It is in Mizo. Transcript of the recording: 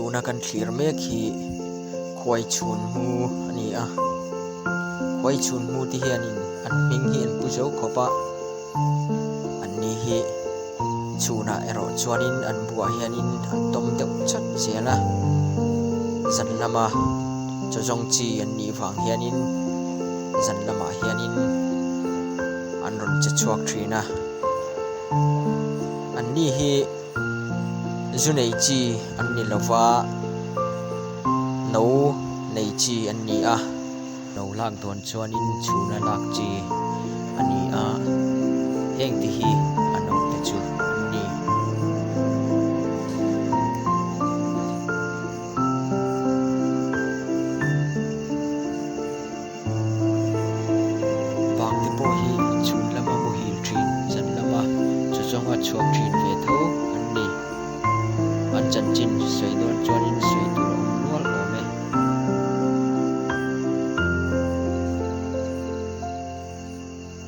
Tuna kan thlir mek hi khuai chhun mu a ni a, khuai chhun mu te hianin an hming hi an pu zo khawp a, an ni hi chhunah erawh chuanin an buah hianin an tawm deuh chat zel a, zan lama chaw zawng chi an nih vang hianin zan lamah hianin an rawn che chhuak thin a, an ni hi. Zu nei chi an ni lova, no nei chi an ni a. No lak dawn chuanin chhuna lak chi a ni a, heng te hi a no te chu an ni. Vang te pawh hi chhun lama muhil thin, zan lama chu zawnga chhuak thin ve tho an ni. An chanchin sawi dawn chuan.